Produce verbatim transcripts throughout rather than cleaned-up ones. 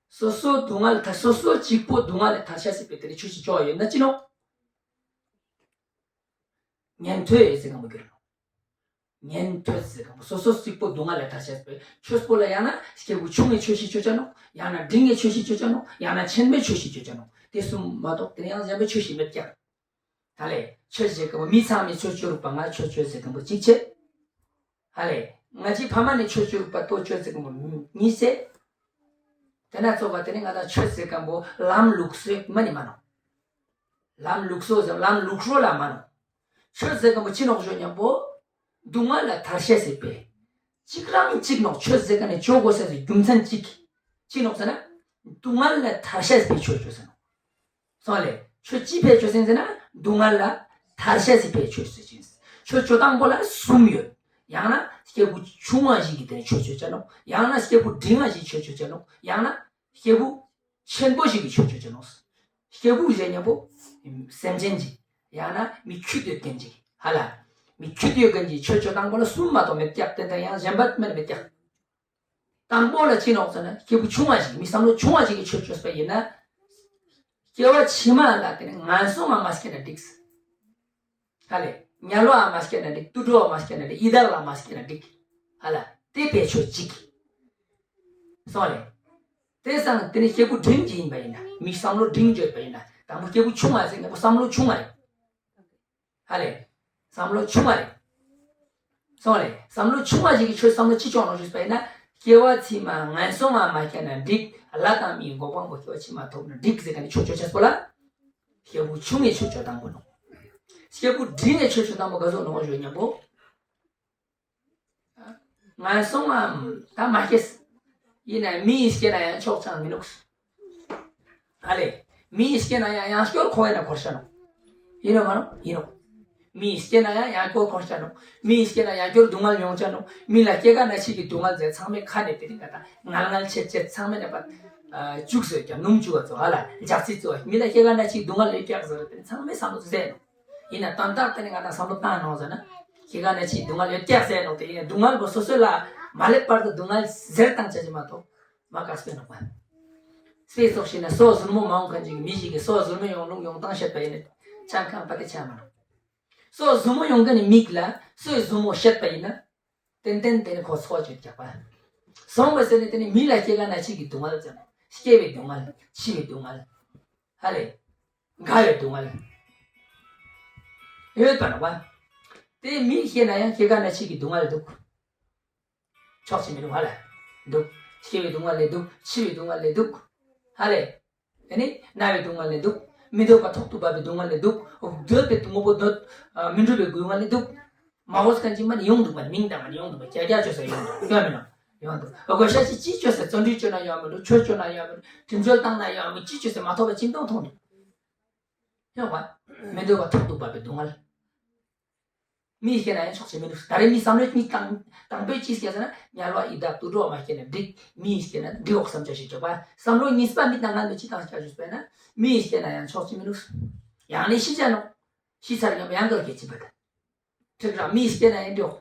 སོ་སོ་སྡུག་བསྔལ་ཐར་སོ་སོ་གཅིག་པོ་སྡུག་བསྔལ་ལས་ཐར་ཤེས་སི་ཕིའ་ཏེ་ནེ་ཆོས་ཤིག་ཅོ་ཡོད་ན་ཅི་ནོག་ཉན་ཐོས་ཟེར་ཁན་བོ་གྱུར་ནོག་ཉན་ཐོས་ཟེར་ཁན་བོ་སོ་སོ་གཅིག་པོ་སྡུག་བསྔལ་ལས་ཐར་ཤེས་སི་ཕིའ་ཆོས་པོ་ལ་ཡང་ན་སྐྱེས་བུ་ཆུང་ངུའི་ཆོས་ཤིག་ཅོ་ཅེས་ནོག་ཡང་ན་འབྲིང་ངུའི་ཆོས་ཤིག་ཅོ་ཅེས་ནོག་ཡང་ན་ཆེན་པོའི་ཆོས་ཤིག་ཅོ་ཅེས་ནོག་ཏེ་གསུམ་མ་གཏོགས་ཏེ་ནེ་ཡང་གཞན་པའི་ཆོས་ཤིག་མེད་ཀྱག་ཧ་ལེ། ཆོས་ཟེར་ཁན་བོ་མི་ཚང་མས་ཆོས་ཅོ་རུག་པ་ང་ཆོས་ཅོ་ཟེར་ཁན་བོ་གཅིག་ཆེ། ཧ་ལེ། ང་ཅི་ཕ་མ་ནེ་ཆོས་ཅོ་རུག་པ་ཏོ་ཅོ་ཟེར་ཁན་བོ་གཉིས་ཆེ། ཏེ་ནེ་ཚོགས་པ་ཏེ་ནེ་ང་དང་ཆོས་ཟེར་ཁན་བོ་ལམ་ལུགས་སྲོལ་མ་ནེ་མ་ནོག་ལམ་ལུགས་སྲོལ་ཟེར་ལམ་ལུགས་སྲོལ་ལ་མ་ནོག་ཆོས་ཟེར་ཁན་བོ་ཅི་ནོག་ཞུ་ཉམ་པོ། སྡུག་བསྔལ་ལས་ཐར་ཤེས་སི་ཕིའ། གཅིག་རང་གཅིག་ནོག་ཆོས་ཟེར་ཁན་ནི་ཅོ་གོས་ཟེར་རྒྱུ་མཚན་གཅིག་ཅི་ནོག་ཟེར་ན། སྡུག་བསྔལ་ལས་ཐར་ཤེས་སི་ཕིའ་ཆོས་ཅོ་ཟེར་ནོག་སོང་ལེ། ཆོས་ཅི་ཕིའ་ཅོ་ཟེར་ན། སྡུག་བསྔལ་ལས་ཐར་ཤེས་སི་ཕིའ་ཆོས་ཅོ་ཅེས། ཆོས་ཅོ་སྟངས་པོ་ལ་གསུམ་ཡོད། ཡང་ན་སྐྱེས་བུ་ཆུང་ངུ་ཞིག་གི་ཏེ་ནེ་ཆོས་ཅོ་ཅེས་ནོག་ཡང་ན་སྐྱེས་བུ་འབྲིང་ངུ་ཞིག་ཆོས་ཅོ་ཅེས་ནོག་ཡང་ན་སྐྱེས་བུ་ཆེན་པོ་ཞིག་གི་ཆོས་ཅོ་ཅེས་ནོག་སྐྱེས་བུ་ཟེར་ཉམ་པོ་སེམས་ཅན་ཞིག་ཡང་ན་མི་ཁྱུ་དེ་ཡོད་ཁན་ཞིག་ཧ་ལེ། མི་ཁྱུ་དེ་ཡོད་ཁན་ཞིག་ཆོས་ཅོ་སྟངས་པོ་ལ་གསུམ་མ་གཏོགས་མེད་ཀྱག་ཏེ་ནེ་ཡང་གཞན་པ་མེད་མེད་ཀྱག་དང་པོ་ལ་ཅི་ནོག་ཟེར་ན་སྐྱེས་བུ་ཆུང་ངུ་ཞིག་མི་བསམ་བློ་ཆུང་ངུ་ཞིག་གི་ཆོས་ཅོས་པ་ཡིན་ན། སྐྱེ་བ་ཕྱི་མ་ལ་ཏེ་ནེ་ངན་སོང་ང་མ་སྐྱེས་ན་འགྲིག་ཧ་ལེ། དམྱལ་བའ་མ་སྐྱེས་ན་འགྲིག་དུད་འགྲོའ་མ་སྐྱེས་ན་འགྲིག་ཡི་དྭགས་ལ་མ་སྐྱེས་ན་འགྲིག་ཧ་ལེ། ཏེ་ཕིའ་ཆོས་ཅིག་སོང་ལེ། ཏེ་སང་ཏེ་ནེ་སྐྱེས་བུ་འབྲིང་ཞིག་ཡིན་པ་ཡིན་ན་མི་བསམ་བློ་འབྲིང་ཅོས་པ་ཡིན་ན་དང་པོ་སྐྱེས་བུ་ཆུང་ངུ་ཟེར་ན་བསམ་བློ་ཆུང་ངུ་རེད། ཧ་ལེ། བསམ་བློ་ཆུང་ངུ་རེད། སོང་ལེ། བསམ་བློ་ཆུང་ངུ་ཞིག་གི་ཆོས་བསམ་བློ་ཅི་ཅོ་ནོག་ཞུས་པ་ཡིན་ན། སྐྱེ་བ་ཕྱི་མ་ངན་སོང་ང་མ་སྐྱེས་ན་འགྲིག་ལྷ་དང་མིའི་གོ་འཕང་པོ་སྐྱེ་བ་ཕྱི་མ་ཐོབ་ན་འགྲིག་ཟེར་ཁན་ནི་ཆོས་ཅོ་ཅེས་པོ་ལ། སྐྱེས་བུ་ཆུང་ངུའི་ཆོས་ཅོ་སྟངས་པོ་ནོག་སྐྱེས་བུ་འབྲིང་ངུའི་ཆོས་ཅོ་སྟངས་པོ་ག་ཟུག་ནོག་ཞུ་ཉམ་པོ། ངན་སོང་ང་ད་མ་སྐྱེས། ཡིན་ན་མི་ཡིས་སྐྱེས་ན་ཡང་ཆོག་ཅང་མི་ནུག་ཧ་ལེ། མི་ཡིས་སྐྱེས་ན་ཡང་ཡང་སྐྱར་འཁོར་བའི་ནང་འཁོར་ཤ་ནོག་ཡིན་ནོག་མ་ནོག་ཡིན་ནོག་མི་ཡིས་སྐྱེས་ན་ཡང་ཡང་སྐྱར་འཁོར་ཤ་ནོག་མི་ཡིས་སྐྱེས་ན་ཡང་སྐྱར་སྡུག་བསྔལ་མྱོང་ཅ་ནོག་མི་ལ་སྐྱེ་རྒ་ན་འཆི་གི་སྡུག་བསྔལ་ཟེར་ཚང་མའི་ཁ་ནེ་ཏེ་རིང་ག་ད་ངལ་ངལ་ཆེ་ཆེ་ཚང་མའི་ནེ་པ་ཅུག་ཟེར་ཀྱང་སྣུམ་ཅུག་ག་ཚོ་ཧ་ལེ་ལྗགས་རྩི་ཚོ་མི་ལ་སྐྱེ་རྒ་ན་འཆི་གི་སྡུག་བསྔལ་ལས་སྐྱག་ཟེར་ཏེ་ཚང་མའི་བསམ་བློ་ཟེར་ནོག་ཡིན་ན་དོན་དག་ཏེ་ནེ་ང་དང་བསམ་བློ་བཏང་ནོག་ཟེར་ན། སྐྱེ་རྒ་ན་འཆིའི་སྡུག་བསྔལ་ཡོད་ཀྱག་ཟེར་ནོག་ཏེ་ཡིན་ན་སྡུག་བསྔལ་པོ་སོ་སོ་ལ་མ་སླེབས་བར་དུ་སྡུག་བསྔལ་ཟེར་བཏང་ཆ་ཅེས་མ་གཏོགས་མ་དཀགས་པོ་ནོག་པ། སྤེ་ཙོགས་ཤིག་ན་སོ་ཟུར་མོ་མ་ཡོང་ཁན་ཅིག་མི་ཞིག་གི་སོ་ཟུར་མོ་ཡོང་ལུགས་ཡོང་སྟངས་བཤད་པ་ཡིན་ན་ཆང་ཁང་པ་ཏེ་ཆ་མ་ནོག་སོ་ཟུར་མོ་ཡོང་ཁན་ནི་མིག་ལ་སོའི་ཟུར་མོ་བཤད་པ་ཡིན་ན། ཏན་ཏན་ཏེ་ནེ་ཁོ་ཚོགས་ཅོ་ཀྱག་པ། སོང་བ་ཟེར་ནེ་ཏེ་ནེ་མི་ལ་སྐྱེ་རྒ་ན་འཆི་གི་སྡུག་བསྔལ་ཙམ། སྐྱེ་བའི་སྡུག་བསྔལ། འཆི་བའི་སྡུག་བསྔལ། ཧ་ལེ། རྒ་བའི་སྡུག་བསྔལ། ཡོད་པ་ནོག་པ། ཏེ་མི་སྐྱེས་ན་ཡང་སྐྱེ་རྒ་ན་འཆི་གི་སྡུག་བསྔལ་འདུག་ཆོག་ཅེས་མི་ནུག་ཧ་ལེ། འདུག་སྐྱེ་བའི་སྡུག་བསྔལ་ལས་འདུག་འཆི་བའི་སྡུག་བསྔལ་ལས་འདུག་ཧ་ལེ། ཨ་ནི་ན་བའི་སྡུག་བསྔལ་ལས་འདུག་མི་འདོད་པ་ཐོག་ཏུ་བབས་པའི་སྡུག་བསྔལ་ལས་འདུག་འདོད་པའི་དངོས་པོ་འདོད། མི་འགྲུབ་པའི་སྡུག་བསྔལ་ལས་འདུག་མ་གོ་ཁན་ཅིག་མ་ནེ་ཡོང་འདུག་པ་མིང་དང་མ་ནེ་ཡོང་འདུག་པ་ཀྱ་ཀྱ་ཅོས་ས་ཡོང་འདུག་ཡོང་མི་ནོག་ཡོང་འདུག་དགོས་ཤེས་ཅིག་ཅི་ཅོས་ས་བརྩོན་འགྲུས་ཅོས་ན་ཡོང་མི་འདུག་ཆོས་ཅོས་ན་ཡོང་མི་འདུག་ཁྲིམས་གཅོད་བཏང་ན་ཡོང་མི་འདུག་ཅི་ཅོས་ས་མ་ཐོབ་པ་ཅིག་མཐོང་མཐོང་འདུག་ཡོང་པ། མི་འདོད་པ་ཐོག་ཏུ་བབས་པའི་སྡུག་བསྔལ། མི་སྐྱེས་ན་ཡང་ཆོག་ཅེས་མི་འདུག་ད་རེས་མི་བསམ་བློ་གཉིས་དང་དང་པོའི་ཅི་སྐྱེས་ཟེར་ན་དམྱལ་བ་ཡི་དྭགས་དུད་འགྲོ་མ་སྐྱེས་ན་འགྲིག་མི་སྐྱེས་ན་འགྲིག་འོག་བསམ་བྱ་ཞིག་ཆོག་པ། བསམ་བློ་གཉིས་པ་མི་དང་ང་མི་ཅི་དང་སྐྱ་ཞུས་པས་ན་མི་སྐྱེས་ན་ཡང་ཆོག་ཅེས་མི་འདུག་ཡང་ནི་ཤི་ཆ་ནོག་ཤི་ཚར་ཡང་ཡང་གལ་གལ་ཅི་པ་ད། ཁྲིག་རང་མི་སྐྱེས་ན་ཡང་འགྲིག་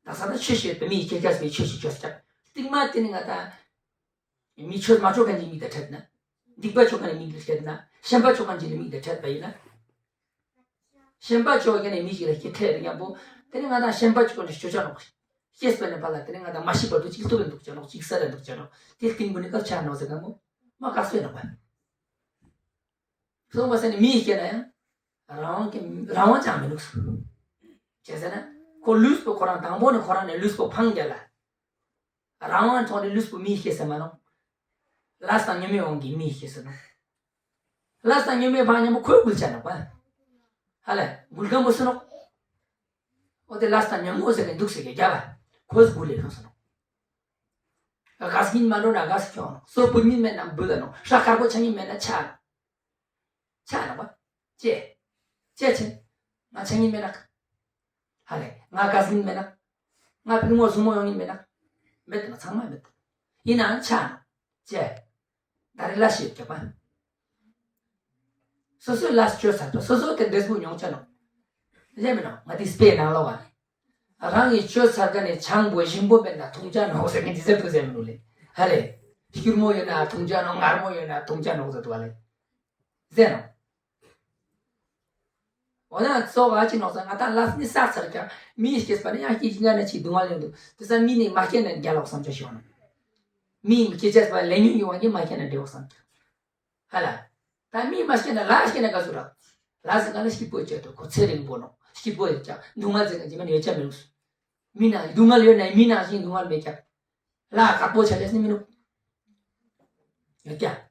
ད་ས་ད་ཆོས་ཤིག་ཡོད་པ་མི་སྐྱེས་སྐྱེས་པའི་ཆོས་ཤིག་ཆོས་ཀྱང་སྟིང་མ་དེ་ནི་ང་ད། མི་ཆོས་མ་ཆོས་ཁན་གྱི་མིག་དང་ཕྲད་ན། སྡིག་པ་ཆོས་ཁན་གྱི་མིག་དང་ཕྲད་ན། ཞེན་པ་ཆོས་ཁན་གྱི་མིག་དང་ཕྲད་པ་ཡིན་ན། ཞེན་པ་ཆོས་ཁན་གྱི་མིག་ལ་སྐྱེ་ཐལ་ཡང་པོ། དེ་ནི་ང་དང་ཞེན་པ་ཆོས་ཁན་གྱི་ཆོས་ཆ་ནོག་སྐྱེས་པ་ནི་ཕ་ལ་དེ་ནི་ང་དང་མ་ཤི་བར་དུ་ཅིག་ཐུབ་པའི་འདུག་ཆ་ནོག་ཅིག་ས་ལ་འདུག་ཆ་ནོག་དེ་སྟིང་པོ་ནི་སྐབས་ཆ་ནོག་ཟེར་ག་མོ། མ་དཀགས་པོ་ནོག་པ། སོང་བ་ཟེར་ནི་མི་སྐྱེས་ན་ཡང་། རང་དབང་གི་རང་དབང་ཅང་མི་འདུག་ཅི་ཟེར་ན། ཁོ་ལུས་པོ་ཁོ་རང་དང་པོ་ནི་ཁོ་རང་ནི་ལུས་པོ་ཕང་རྒྱ་ལ། རང་དབང་ཐོག་ནས་ལུས་པོ་མི་སྐྱེས་ཟེར་མ་ནོག་ལས་དང་ཉོན་མོངས་དབང་གིས་མི་སྐྱེས་ཟེར་ནོག་ལས་དང་ཉོན་མོངས་ཕང་ཉམ་པོ་ཁོའི་འགུལ་ཆ་ནོག་པ། ཧ་ལེ་འགུལ་གང་པོ་ཟེར་ནོག་འོ་དེ་ལས་དང་ཉོན་མོངས་ཟེར་གི་འདུག་ཟེར་གི་རྒྱབ་པ། ཁོའི་འགུལ་ལས་ལྷུང་ཟེར་ནོག་དགའ་སྐྱིད་མ་འགྲོ་ན་དགའ་སྐྱིད་ཁྱོང་ནོག་སོ་བུད་ཉིན་མེད་ན་བུད་ལ་ནོག་ཤ་དཀར་པོ་ཆ་ཉིན་མེད་ན་ཆ་ནོག་ཆ་ནོག་པ། ཅེ། ཅེ་ཆེ། ང་ཆ་ཉིན་མེད་ན། ཧ་ལེ། ང་དགའ་སྐྱིད་མེད་ན། ང་ཕི་ངོ་ཟུར་མོ་ཡོང་ཉིན་མེད་ན། མེད་ན་ཚང་མ་མེད། ཡིན་ནའང་ཆ་ནོག་ཅེ། ད་རེས་ལས་ཤིག་རྒྱབ་པ། སོ་སོའི་ལས་ཅོ་ཚར་ཏོ་སོ་སོ་དེ་འབྲས་བུ་མྱོང་ཆ་ནོག་ལེ་མི་ནོག་ང་དེ་དཔེ་ནང་ལོགས་པ། རང་གི་ཅོ་ཚར་ཀ་ནས་ཆང་བོ་ཞིམ་པོ་མེད་ན་འཐུང་ཆ་ནོག་ཟེར་གི་འདི་ཟེར་དུ་ཟེར་མི་ནུག་ལེ། ཧ་ལེ། སྐྱུར་མོ་ཡོད་ན་འཐུང་ཅ་ནོག་མངར་མོ་ཡོད་ན་འཐུང་ཅ་ནོག་ཟེར་དུག་པ་ལེ། ཟེར་ནོག་འོ་ན་ཙོགས་ཨ་ཅི་ནོག་ཟེར་ན་ང་ཏང་ལས་ནི་བསགས་ཚར་ཀྱང་མིའི་སྐྱེས་པ་ནི་ཡང་སྐྱེ་ཞིང་ན་ནི་ཅི་སྡུག་བསྔལ་ཡོང་དུག་དེ་ས་མི་ནི་མ་སྐྱེས་ན་རྒྱལ་ལོག་བསམ་ཅ་ཞིག་ཡོང་ནོག་མིའི་སྐྱེ་ཅེས་པ་ལས་ཉོན་ཡོང་བ་ནི་མ་སྐྱེས་ན་འགྲིག་བསམ་ཀྱང་། ཧ་ལ། ད་མི་མ་སྐྱེས་ན་ལྷ་སྐྱེས་ན་ག་ཟུག་རག་ལྷ་ཟེར་ན་ནི་སྐྱིད་པོ་ཡོད་ཅ་དུག་ཁོ་ཚེ་རིང་པོ་ནོག་སྐྱིད་པོ་ཡོད་ཀྱང་སྡུག་བསྔལ་ཟེར་ན་ཅི་མ་ནི་ཡོད་ཅ་མི་རུག་མི་ན་སྡུག་བསྔལ་ཡོད་ན་མི་ནང་བཞིན་སྡུག་བསྔལ་མེད་ཀྱང་། ལྷ་དཀར་པོ་ཆ་ཅེས་ནི་མི་ནུག་ཡོད་ཀྱང་